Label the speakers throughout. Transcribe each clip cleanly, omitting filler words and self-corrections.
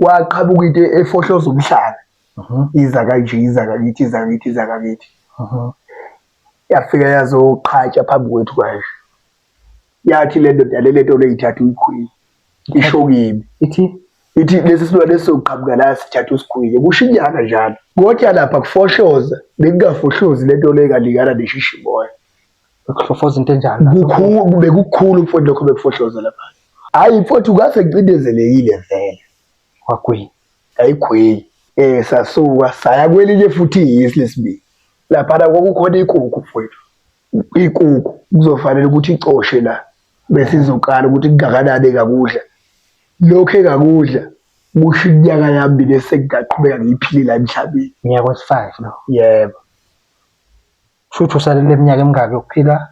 Speaker 1: Kwaqhamuka into efohloza umhlanga. Iza kanje, iza kakithi, iza kakithi, iza kakithi. Yafika yazoqhatsha phambi kwethu kanje. Yathi le ndoda le lento leyithatha uyikhwile. Isho kimi.
Speaker 2: Ithi
Speaker 1: Ithi lesi silwane esizoqhamuka la sithatha usikhwile. Kusho inyanga njalo. Kodwa lapha kufoshoza, bekungafohlozi lento le kalingana neshishimoya.
Speaker 2: Bekuhlofoza into enjani lapho?
Speaker 1: Kukhulu, bekukhulu mfowethu lokho bekufohloza lapha. Hhayi mfowethu ngase ngicindezelekile vele.
Speaker 2: Wagwinya.
Speaker 1: Ayigwinyi. Sasuka saya kwelinye futhi ihhisi lesibili. Laphana kwakukhona ikuku mfowethu. Ikuku kuzofanele ukuthi icoshe la bese izokala ukuthi kungakanani engakudla. Lokhu engakudla kusho iminyaka yami mina esengingaqhubeka ngiyiphile la emhlabeni.
Speaker 2: Unyaka wesi-five lo.
Speaker 1: Yebo.
Speaker 2: Shuthi usalele iminyaka emingaki yokuphila?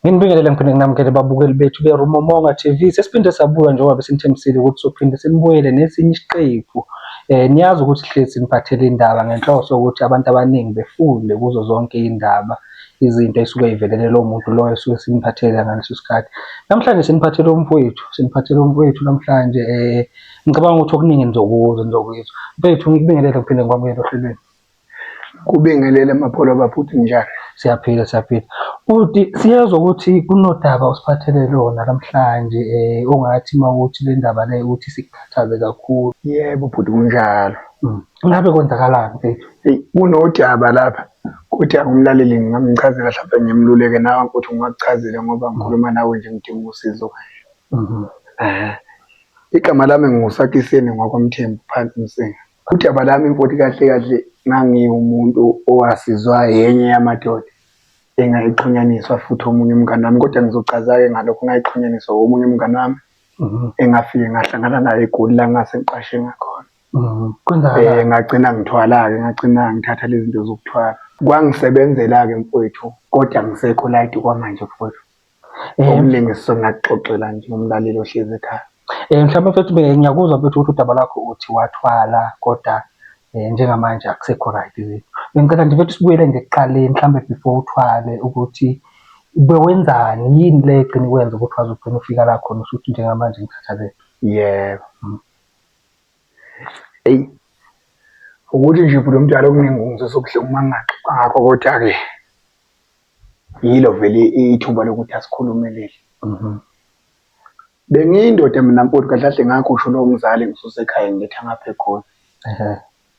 Speaker 2: Nginibingelele ngiphinde nginamukele babukeli bethu beRumomonga TV. Sesiphinde sabuya njengoba besinithembisile ukuthi sophinde sinibuyele nesinye isiqephu. Niyazi ukuthi hlezi siniphathele indaba ngenhloso ukuthi abantu abaningi befunde kuzo zonke iy'ndaba izinto ey'suke y'velele lowo muntu loyo esuke simphathele ngaleso sikhathi. Namhlanje siniphathele umfowethu, siniphathele umfowethu namhlanje ngicabanga ukuthi okuningi nizokuzwa nizokuzwa. Mfethu ngikubingelele ngiphinde ngikwamukele ohlelweni.
Speaker 1: Kubingelele Mapholo bafuthu njani?
Speaker 2: Siyaphila siyaphila. Bhuti siyezwa ukuthi kunodaba osiphathele lona namhlanje ongathi mawuthi le ndaba le uthi sikukhathaze kakhulu.
Speaker 1: Yebo bhuti kunjalo.
Speaker 2: Ngabe kwenzakalani mfethu?
Speaker 1: Eyi kunodaba lapha kodwa umlaleli ngingamchazela mhlawumbe ngimluleke nawe ukuthi ungakuchazela ngoba ngikhuluma nawe nje ngidinga usizo kanje. Igama lami nguSakiseni ngwakwaMthembu phansi Msinga. Udaba lami mfowethu kahle kahle ngangiwumuntu owasizwa yenye yamadoda engayixhunyaniswa futhi omunye umngani wami kodwa ngizochaza-ke ngalokho ngayixhunyaniswa omunye umngani wami engafike ngahlangana naye eGoli la ngase ngiqashe ngakhona.
Speaker 2: Kwenzakalani?
Speaker 1: Ngagcina ngithwala-ke ngagcina ngithatha lezi zinto zokuthwala. Kwangisebenzela-ke mfowethu kodwa angisekho layidi kwamanje mfowethu. Okuningi sengingakuxoxela nje umlaleli ohlezi ekhaya.
Speaker 2: Mhlawumbe mfethu ngiyakuzwa mfethu ukuthi udaba lwakho uthi wathwala kodwa njengamanje akusekho right izinto. Bengicela nje mfethu sibuyele nje ekuqaleni mhlawumbe before uthwale ukuthi bewenzani yini le egcina ikwenza ukuthi waze ugcine ufika la khona usuthi njengamanje ngikhathazekile.
Speaker 1: Yebo. Eyi ukuthi nje bhuti omdala okuningi kungizwisa ubuhlungu uma ngingaxoxa ngakho kodwa-ke yilo vele ithuba lokuthi asikhulume leli. Bengiyindoda mina mfowethu kahle kahle ngakhishwa lowo mzali ngisuse ekhaya ngiletha ngapha eGoli.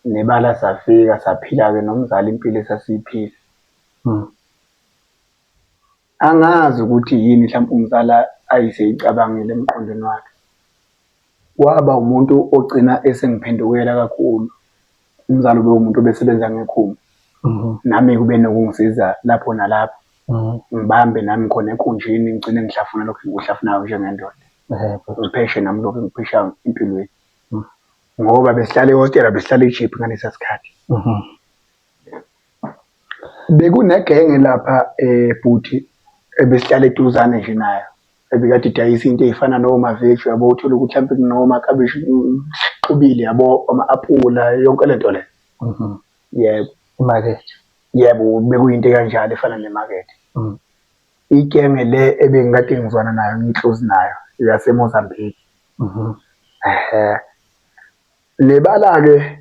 Speaker 1: Nebala safika saphila-ke nomzali impilo esasiyiphila. Angazi ukuthi yini mhlampe umzala ayeseyicabangile emqondweni wakhe. Waba umuntu ogcina esengiphendukela kakhulu. Umzali ube umuntu obesebenza ngekhumbi. Nami kube nokungisiza lapho nalapho. Ngibambe nami khona ekhunjini ngigcine ngihlafuna lokhu engikuhlafunayo njengendoda. Ngipheshe nami lokhu engikupheshayo empilweni. Ngoba besihlala ehostela, besihlala ejiphi ngalesa sikhathi. Bekunegenge lapha bhuti ebesihlala eduzane nje nayo ebikade idayisa into ey'fana nomaveji yabo, uthole ukuthi mhlampe kunomaklabishi kuxubile yabo, ama-apula yonke le nto le. Yebo.
Speaker 2: Imakethe.
Speaker 1: Yebo, bekuyinto ekanjalo efana nemakethe. Igenge le ebengikade ngizwana nayo ngi-close nayo yaseMozambique. Ehhe. Nebala-ke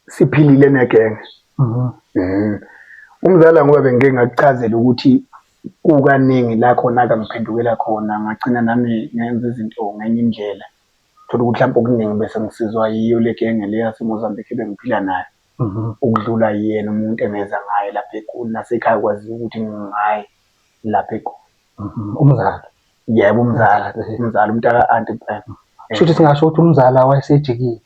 Speaker 1: siphilile negenge. Umzala ngoba bengike ngakuchazela ukuthi kukaningi la khona akangiphendukela khona ngagcina nami ngenza izinto ngenye indlela. Thola ukuthi mhlawumpe okuningi bese ngisizwa yiyo le genge le yaseMozambique ebengiphila nayo. Ukudlula yena umuntu engeza ngaye lapha eGoli nasekhaya kwaziwa ukuthi ngingaye lapha eGoli.
Speaker 2: Umzala.
Speaker 1: Yebo umzala, umzala umntaka anti kuphela.
Speaker 2: Shuthi singasho ukuthi umzala wayesejikile.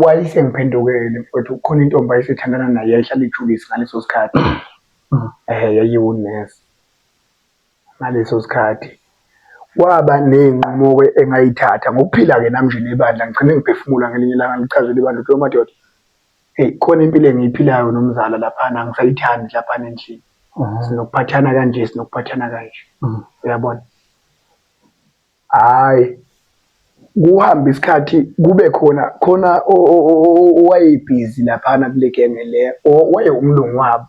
Speaker 1: Wayesengiphendukele mfowethu, kukhona intombi ayesethandana nayo yayihlala ijulisi ngaleso sikhathi. Yayiwunesi ngaleso sikhathi. Kwaba ney'nqumo-ke engayithatha ngokuphila-ke nami nje nebandla ngigcine ngiphefumula ngelinye ilanga ngichazele ibandla ukuthi madoda, eyi khona impilo engiyiphilayo nomzala laphana angisayithandi laphana endlini. Sinokuphathana kanje, sinokuphathana kanje, uyabona? Hhayi, kuhambe isikhathi kube khona khona owayebhizi laphana kule genge le owayewumlungu wabo.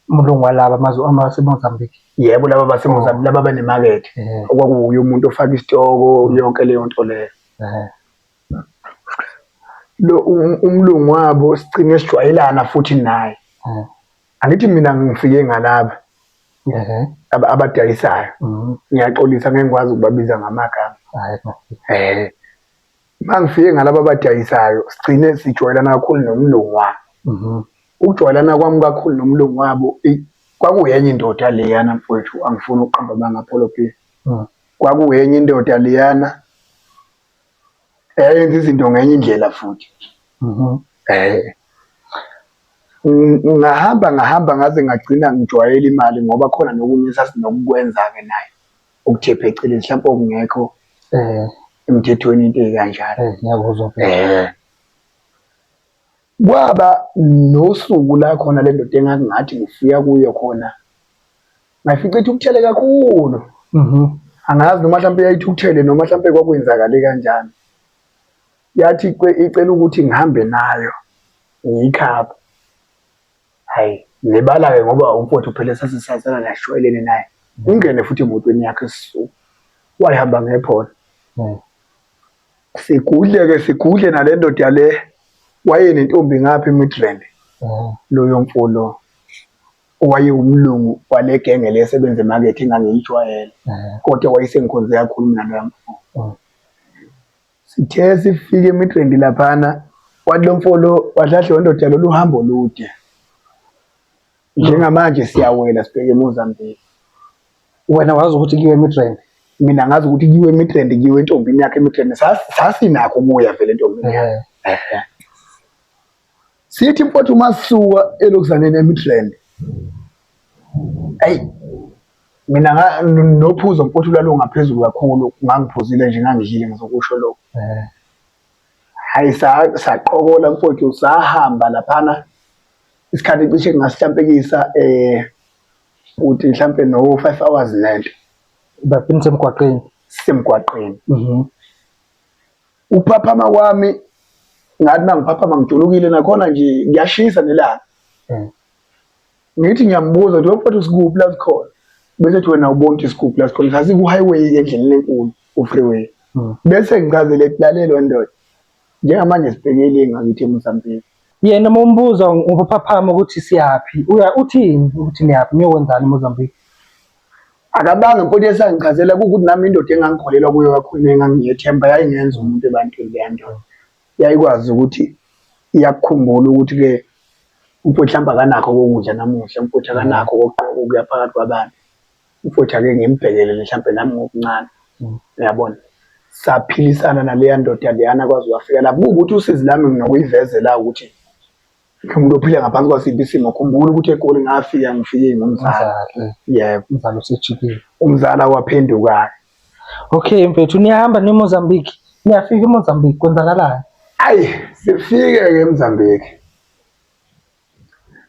Speaker 2: Umlungu walaba amazwe amaseMozambique.
Speaker 1: Yebo, laba baseMozambique, laba abanemakethe. Okwakuwuye umuntu ofaka isitoko, yonke leyo nto leyo. Lo umlungu wabo sigcine sijwayelana futhi naye. Angithi mina ngifike ngalaba abadayisayo. Ngiyaxolisa ngeke ngikwazi ukubabiza ngamagama. Uma ngifike ngalaba abadayisayo sigcine sijwayelana kakhulu nomlungu wabo. Ukujwayelana kwami kakhulu nomlungu wabo kwakuyenye indoda leyana mfowethu, angifuni ukuqamba amanga Apollo B. Kwakuyenye indoda leyana eyayenza izinto ngenye indlela futhi. Ngahamba ngahamba ngaze ngagcina ngijwayele imali ngoba khona nokunye esasinokukwenza-ke naye okuthe phecelezi mhlawumpe okungekho emthethweni into ey'kanjalo.
Speaker 2: Ngiyakuzwa.
Speaker 1: Kwaba nosuku la khona le ndoda engakungathi ngifika kuyo khona ngayifica ithukuthele kakhulu. Angazi noma mhlawumpe yayithukuthele noma mhlawumpe kwakwenzakale kanjani. Yathi icela ukuthi ngihambe nayo ngiyikhaphe. Hhayi, nebala-ke ngoba umfowethu phela sasisazana naye sijwayelene naye. Ngingene futhi emotweni yakhe sisuka. Wayehamba ngephona. Sigudle-ke sigudle nale ndoda le wayenentombi ngapha eMidrand. Loyo mfo lo owayewumlungu wale genge le esebenza emakethe engangiyijwayele. Kodwa wayesengikhonze kakhulu mina loya mfo. Sithe sifike eMidrand laphana wathi lo mfo lo wahlahle wendoda lolu hambo olude. Njengamanje siyawela sibheke eMozambique.
Speaker 2: Wena wazi ukuthi kuyiwe eMidrand?
Speaker 1: Mina ngazi ukuthi kuyiwe eMidrand, kuyiwe entombini yakhe eMidrand. Sasinakho ukuya vele entombini yakhe. Sithi mfowethu uma sisuka elokuzaneni eMidrand. Ayi mina nophuzo mfowethu lwalungaphezulu kakhulu, ngangiphuzile nje ngangidlile ngizokusho lokho. Hayi saqokola mfowethu sahamba laphana isikhathi cishe ngasihlampekisa uthi mhlampe no 5 hours lento.
Speaker 2: Bafini semgwaqeni.
Speaker 1: Semgwaqeni. Ukuphaphama kwami ngathi mangiphaphama ngijulukile nakhona nje kuyashisa nelanga. Ngithi ngiyambuza ukuthi mfowethu sikuphi la sikhona. Bese ethi wena ubona ukuthi sikuphi la sikhona. Sasiku-highway endleleni enkulu, u-freeway. Bese ngichazele ethi lalela ndoda. Njengamanje sibhekele ngakithi eMozambique.
Speaker 2: Yena uma umbuza ngokuphaphama ukuthi siyaphi, uya uthini ukuthi niyaphi niyokwenzani eMozambique?
Speaker 1: Akabange mfowethu esangichazela kuwukuthi nami indoda engangikholelwa kuyo kakhulu nengangiyethemba yayingenza umuntu ebantwini leya ndoda. Yayikwazi ukuthi iyakukhumbula ukuthi-ke umfowethu mhlawumbe akanakho okokudla namuhla, umfowethu akanakho okokugqoka okuya phakathi kwabantu. Umfowethu ake ngimbhekelele mhlawumbe nami ngokuncane. Uyabona? Saphilisana naleya ndoda leyana kwaze kwafika lapho. Kuwukuthi usizi lami nginokuyivezela ukuthi umuntu ophila ngaphansi kwasiphi isimo. Khumbula ukuthi eGoli ngafika ngifike ngomzala. Yebo.
Speaker 2: Umzala usejikile.
Speaker 1: Umzala waphenduka.
Speaker 2: Okay mfethu niyahamba neMozambique. Niyafika eMozambique kwenzakalani?
Speaker 1: Ayi sifike-ke eMozambique.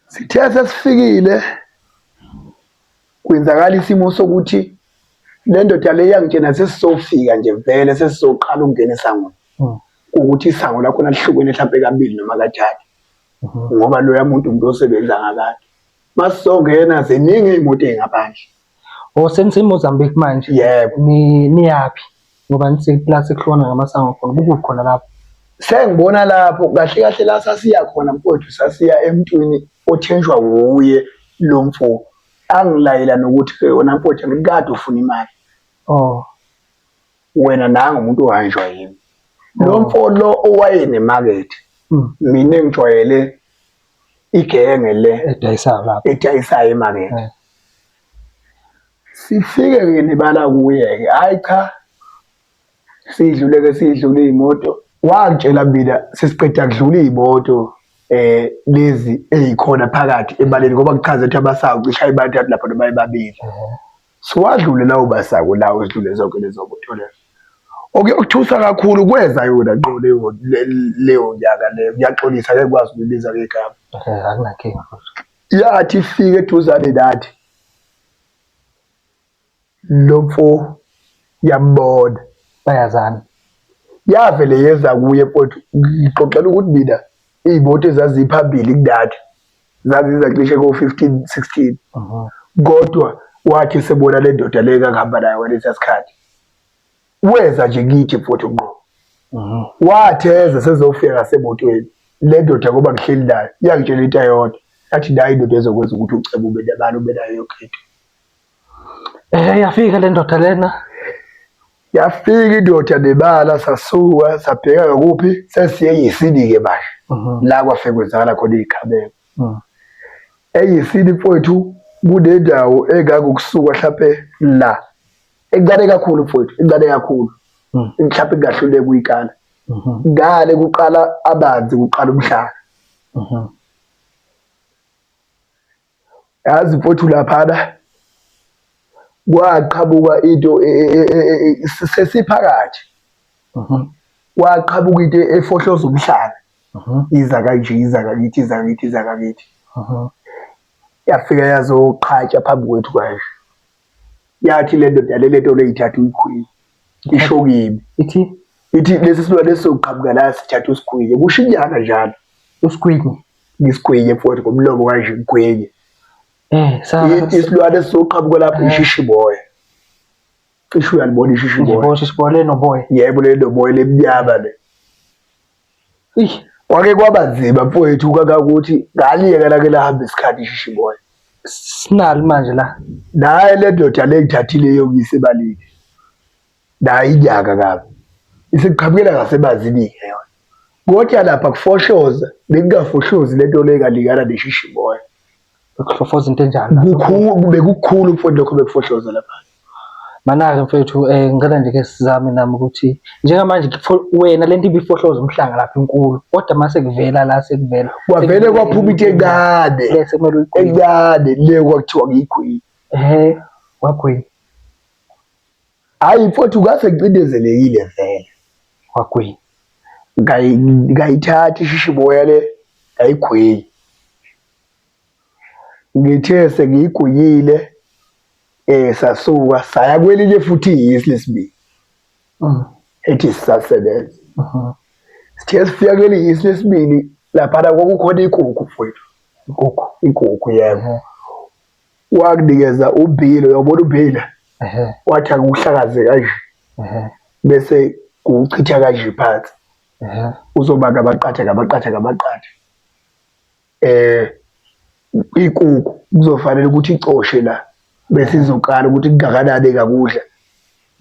Speaker 1: Sithe sesifikile kwenzakala isimo sokuthi le ndoda le yangitshena sesizofika nje vele sesizoqala ukungena esangweni. Ukuthi isango lakhona lihlukene mhlampe kabili noma kathathu. Ngoba loya muntu umuntu osebenza ngabantu. Masizongena ziningi iy'moto ey'ngaphandle.
Speaker 2: Oh seniseMozambique manje.
Speaker 1: Yebo.
Speaker 2: Niyaphi? Ngoba niseplasi ekuhlukana ngamasango khona kukuphi khona lapho?
Speaker 1: Sengibona lapho kahle kahle la sasiya khona mfowethu sasiya emntwini othenjwa wuye lo mfo angilayela nokuthi ke wena mfowethu angikade ufuna imali.
Speaker 2: Oh.
Speaker 1: Wena nanga umuntu ohanjwa yimi. Lo mfo lo owayenemakethe mina engijwayele igenge le
Speaker 2: edayisayo lapho
Speaker 1: edayisayo emakethe. Sifike ke nebala kuye ke hayi cha sidlule ke sidlule iy'moto wangitshela mina sesiqeda kudlula iy'moto lezi ey'khona phakathi ebaleni ngoba kuchaze ukuthi abasawo cishe ayibathathu lapha noma ayibabili. Siwadlule lawo basako lawo sidlule zonke lezo moto lezo. Okuyokuthusa kakhulu kweza yona ngqo leyo leyo nyaka leyo ngiyaxolisa ngeke ngikwazi ukuyibiza ngegama.
Speaker 2: Akunankinga futhi.
Speaker 1: Yathi ifike eduzane nathi lo mfo yambona.
Speaker 2: Bayazana.
Speaker 1: Yavele yeza kuye mfowethu ngixoxela ukuthi mina iy'moto ezaziphambili kunathi. Zaziza cishe ko-15 16. Kodwa wathi sebona le ndoda le engangihamba nayo ngalesiya sikhathi, weza nje kithi mfowethu ngqo. Watheza sezofika ngasemotweni le ndoda ngoba ngihleli nayo, yangitshela into eyodwa, yathi nayi indoda ezokwenza ukuthi ucebe ube nemali ube nayo yonke into.
Speaker 2: Yafika le ndoda lena.
Speaker 1: Yafika indoda nebala sasuka sabheka ngakuphi sesiye eyisini-ke manje la kwafike kwenzakala khona iy'gabeko. Eyisini mfowethu kunendawo engangokusuka hlampe la encane kakhulu mfowethu, encane kakhulu mhlampe kungahluleka ukuyikala. Ngale kuqala amanzi kuqala umhlanga. Yazi mfowethu laphana kwaqhamuka into sesiphakathi. Kwaqhamuka into efohloza umhlanga. Iza kanje, iza ngakithi, iza ngakithi, iza ngakithi. Yafika yazoqhatsha phambi kwethu kanje. Yathi le ndoda le lento le ithatha uyikhwile. Isho kimi.
Speaker 2: Ithi?
Speaker 1: Ithi lesi silwane esizoqhamuka la sithatha usigwinye. Kusho inyanga njalo.
Speaker 2: Usigwinye?
Speaker 1: Ngisigwinye mfowethu ngomlomo kanje ngigwinye. Isilwane esizoqhamuka lapho ishishiboya. Cishe uyalibona ishishiboya.
Speaker 2: Ngibona ishishiboya lenoboya.
Speaker 1: Yebo lenoboya lemnyama le. Kwake kwaba nzima mfowethu kangangokuthi ngaliyeka lake lahamba isikhathi ishishiboya.
Speaker 2: Sinalo manje la.
Speaker 1: Naye le ndoda le ngithathile yokuyisa ebalini. Nayo inyaka kabi. Isiqhamukela ngasemanzini-ke yona. Kodwa lapha kufohloza, bekungafohlozi lento le engalingana neshishiboya.
Speaker 2: Bekuhlofoza into enjani lapha?
Speaker 1: Kukhulu, bekukhulu mfowethu lokho bekufohloza lapha.
Speaker 2: Mana-ke mfethu ngicela nje ke sizame nami ukuthi njengamanje wena lento ibifohloza umhlanga lapha inkulu kodwa mase kuvela la sekuvela
Speaker 1: Kwavele kwaphuma into encane.
Speaker 2: Le sekumele uyigwinye.
Speaker 1: Encane le kwakuthiwa ngiyigwinye.
Speaker 2: Ehhe, wagwinya.
Speaker 1: Hhayi mfowethu ngase ngicindezelekile vele.
Speaker 2: Wagwinya.
Speaker 1: Ngayithatha ishishiboya le ngayigwinya. Ngithe sengiyigwinyile sasuka saya kwelinye futhi ihhisi lesibili. Ethi sisasebenza. Sithe sifika kuleli hhisi lesibili laphana kwakukhona inkukhu mfowethu.
Speaker 2: Inkukhu.
Speaker 1: Inkukhu yebo. Wakunikeza umbila, uyawubona umbila? Wathi akuhlakaze kanje. Bese kuwuchitha kanje phansi. Uzoba ngamaqatha ngamaqatha ngamaqatha. Inkukhu kuzofanele ukuthi icoshe la bese izoqala ukuthi kungakanani engakudla.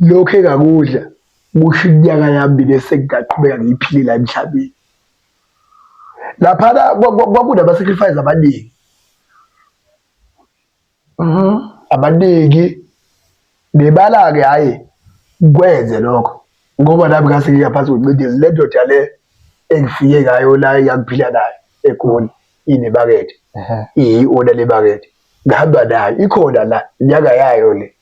Speaker 1: Lokhu engakudla kusho iminyaka yami mina esengingaqhubeka ngiyiphile la emhlabeni. Laphana kwakunama-sacrifice amaningi. Abaningi bebala-ke hhayi kwenze lokho ngoba nami ngase ngingaphansi kwengcindezi le ndoda le engifike ngayo la engangiphila nayo eGoli inemakethe iyi-owner lemakethe ngihamba nayo ikhona la inyanga yayo le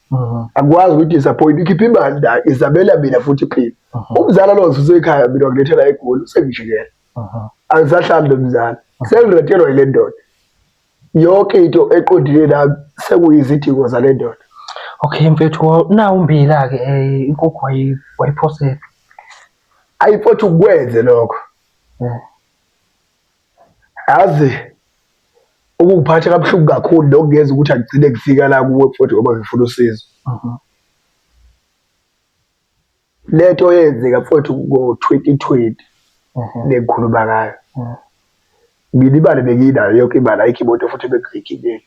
Speaker 1: akwazi ukuyidisappoint ikhipha imali nayo izamela mina futhi iphila umzala lo ngisuse ekhaya mina wangilethela eGoli usengijikela angisahlali nomzala sengiretelwa yile ndoda yonke into eqondile nami sekuyizidingo zale ndoda.
Speaker 2: Okay mfethu, nawu umbila-ke inkukhu wayiphosela.
Speaker 1: Ayi mfowethu kwenze lokho. Yazi ukungiphatha kabuhlungu kakhulu nokungenza ukuthi angigcine ngifika la kuwe mfowethu ngoba ngifuna usizo. Lento yenzeka mfowethu ngo-2020 le ngikhuluma ngayo. Mina imali benginayo yonke imali ayikho imoto futhi ebengiyigibele.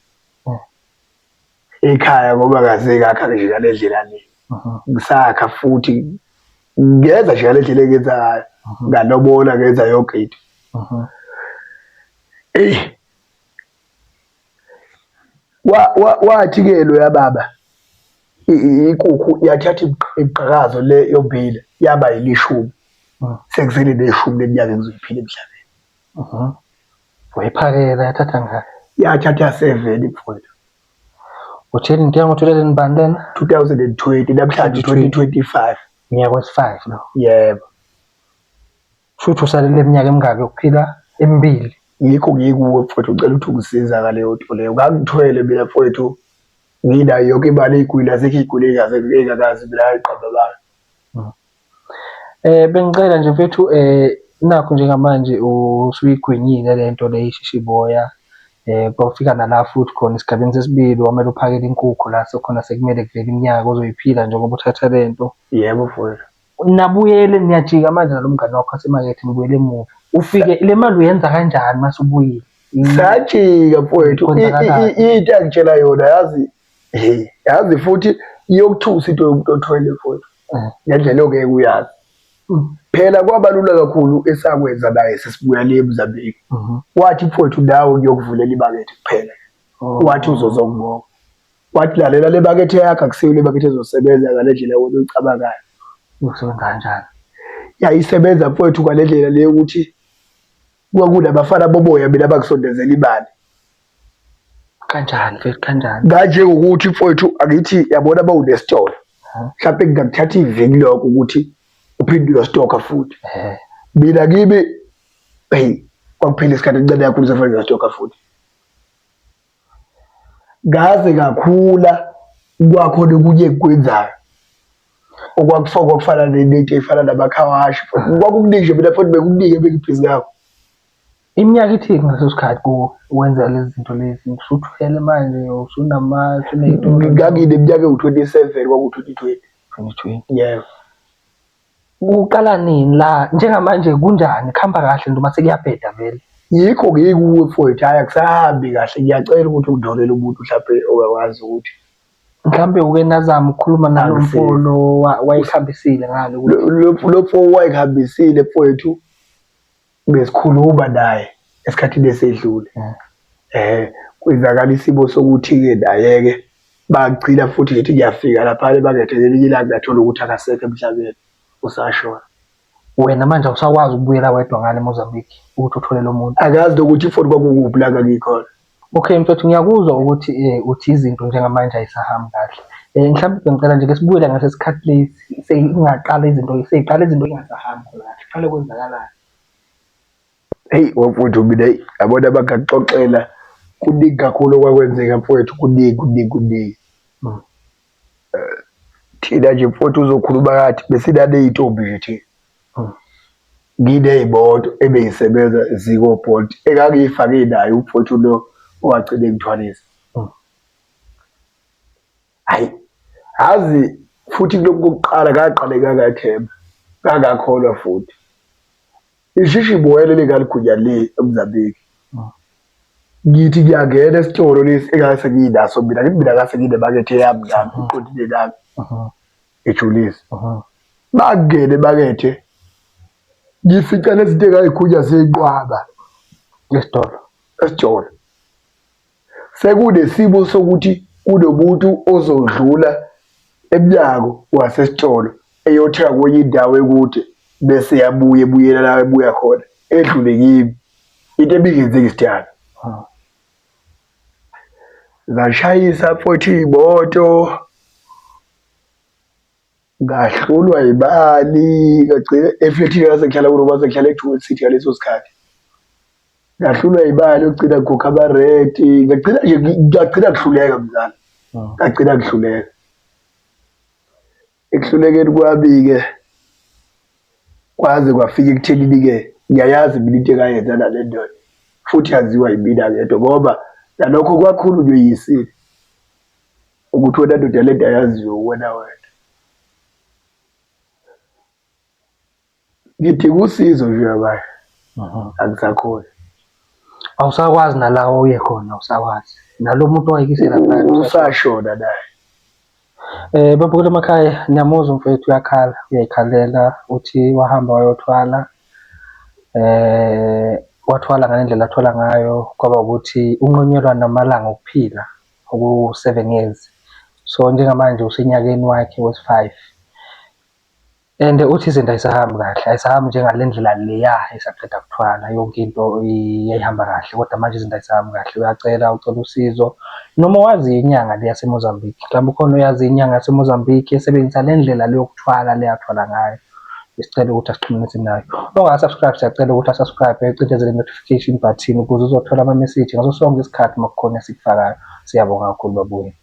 Speaker 1: Ekhaya ngoba kaze ngakha nje ngale ndlela le. Ngisakha futhi ngenza nje ngale ndlela engenza ngayo. Ngalobola ngenza yonke into. Eyi Wathi-ke loya baba inkukhu yathatha imigqakazo le yombila yaba yilishumi. Sekusele neshumi leminyaka engizoyiphila emhlabeni.
Speaker 2: Wayiphakela yathatha ngaki?
Speaker 1: Yathatha 7 mfowethu.
Speaker 2: Utheni into yango-2000 bani lena?
Speaker 1: 2020 namhlanje 2025.
Speaker 2: Unyaka wesi-5 lo.
Speaker 1: Yebo.
Speaker 2: Shuthi usalele iminyaka emingaki yokuphila? Emibili.
Speaker 1: Yikho ngikuwe mfowethu ngicela ukuthi ungisiza ngaleyo nto leyo. Ngangithwele mina mfowethu nginayo yonke imali eyigwili azikho iy'gwili ey'ngakaze mina ngayiqamba amanga.
Speaker 2: Bengicela nje mfethu nakhu njengamanje usuyigwinyile le nto le ishishiboya. Kwafika nala futhi khona esigabeni sesibili kwamele uphakele inkukhu la sekhona sekumele kuvele iminyaka ozoyiphila njengoba uthatha le nto.
Speaker 1: Yebo mfowethu.
Speaker 2: Nabuyele niyajika manje nalo mngani wakho wasemakethe nibuyele emuva. Ufike le mali uyenza kanjani mase ubuyile?
Speaker 1: Sajika mfowethu.
Speaker 2: Kwenzakalani?
Speaker 1: Into angitshela yona yazi, hey, yazi futhi iyokuthusa into yomuntu othwele mfowethu. Ngendlela ongeke uyazi. Phela kwaba lula kakhulu esakwenza naye sesibuya le eMozambique. Wathi mfowethu nawe ngiyokuvulela imakethe kuphela. Wathi uzozongibonga. Wathi lalela le makethe yakho akusiyo le makethe ezosebenza ngale ndlela wena oyicabangayo.
Speaker 2: Uyosebenza kanjani?
Speaker 1: Yayisebenza mfowethu ngale ndlela le yokuthi kwakunabafana boboya mina bakusondezela imali.
Speaker 2: Kanjani mfethu kanjani?
Speaker 1: Kanjengokuthi mfowethu angithi yabona uma unesitolo mhlawumpe kungakuthatha iviki lokho ukuthi uphinde uyostokha futhi. Mina kimi hey kwakuphela isikhathi esincane kakhulu sefanele ngiyostokha futhi. Ngaze ngakhula kwakhona okunye engikwenzayo okwakufakwa kufana nento ey'fana namakhawashi. Kwakukuningi nje mina futhi bekukuningi ebengibhizi ngakho.
Speaker 2: Iminyaka ithini ngaleso sikhathi kuwe wenza lezi zinto lezi? Usuthwele manje usunama usuney'tolo.
Speaker 1: Ngangineminyaka ewu-27 kwaku-2020.
Speaker 2: 2020.
Speaker 1: Yebo.
Speaker 2: Uqala nini la njengamanje kunjani kuhamba kahle noma sekuyabheda vele?
Speaker 1: Yikho ngikuwe mfowethu, hhayi akusahambi kahle. Ngiyacela ukuthi ungitholele umuntu mhlampe ongakwazi ukuthi
Speaker 2: Mhlawumbe uke nazama ukukhuluma nalo
Speaker 1: Angisizi.
Speaker 2: mfo lo wayihambisile ngale ukuthi
Speaker 1: Lo mfo wayekuhambisile mfowethu besikhuluma naye esikhathini esedlule. Kwenzakala isimo sokuthi-ke naye-ke bagcina futhi ngithi ngiyafika laphana emakethe ngelinye ilanga ngathola ukuthi akasekho emhlabeni usashona.
Speaker 2: Wena manje awusakwazi ukubuyela wedwa ngale eMozambique ukuthi uthole lo muntu.
Speaker 1: Akazi nokuthi ifoni kwakukuphi la ngangikhona.
Speaker 2: Okay mfethu ngiyakuzwa ukuthi uthi izinto njengamanje ayisahambi kahle. Mhlawumbe bengicela nje ke sibuyele ngase sikhathi lesi seyingaqala izinto seyiqala izinto ingasahambi khona kahle. Kuqale kwenzakalani?
Speaker 1: Eyi mfowethu mina eyi yabona bangakuxoxela kuningi kakhulu okwakwenzeka mfowethu kuningi kuningi kuningi. Thina nje mfowethu uzokhuluma kathi besinaney'ntombi nje thina. Nginey'moto ebeyisebenza ziko-Bolt engangiyifake naye umfowethu lo owagcina engithwalisa. Hhayi, yazi futhi kulokhu kokuqala ngaqale ngangathemba, ngangakholwa futhi. Isheshe ibuyele lingaligunya le eMozambique. Ngithi ngiyangena esitolo lesi engase nginaso mina, ngithi mina ngase nginemakethe yami nami iqondile nami ejulisi. Bangene emakethe ngifica lezi zinto engayigunya ziyinqwaba
Speaker 2: Esitolo.
Speaker 1: esitolo. Sekunesimo sokuthi kunomuntu ozodlula emnyango wasesitolo eyothenga kwenye indawo ekude bese yabuya ebuyela la ebuya khona edlule kimi. Into ebingenzeki sidala. Zashayisa mfowethu iy'moto, ngahlulwa imali ngagcina eflethini ngase ngihlala kulo ngase ngihlala eJewel City ngaleso sikhathi. Ngahlulwa imali yokugcina ngikhokha amarenti, ngagcina nje ngagcina ngihluleka mzala, ngagcina ngihluleka. Ekuhlulekeni kwami-ke kwaze kwafika ekuthenini-ke ngiyayazi mina into engayenza nale ndoda futhi yaziwa yimina ngedwa ngoba nalokho kwakhulunywa yisile ukuthi wena ndoda le nto ayaziwe uwena wena. Ngidinga usizo nje manje, angisakhoni.
Speaker 2: Awusakwazi nala oye khona awusakwazi. Nalo muntu owayekise laphaya
Speaker 1: Usashona naye.
Speaker 2: Babukela emakhaya niyamuzwa umfowethu uyakhala uyayikhalela uthi wahamba wayothwala wathwala ngale ndlela athwala ngayo kwaba ukuthi unqunyelwa namalanga okuphila oku-7 years. So njengamanje usenyakeni wakhe wesi-5. And uthi izinto ayisahambi kahle, ayisahambi njengale ndlela leya esaqeda kuthwala yonke into yayihamba kahle kodwa manje izinto ayisahambi kahle. Uyacela ucela usizo noma wazi inyanga le yaseMozambique, mhlawumbe ukhona oyazi inyanga yaseMozambique esebenzisa le ndlela le yokuthwala le athwala ngayo. Besicela ukuthi asixhumanise nayo. Onga-subscribe siyacela ukuthi a-subscribe ecindezele i-notification button ukuze uzothola ama-message ngaso sonke isikhathi uma kukhona esikufakayo. Siyabonga kakhulu babuye.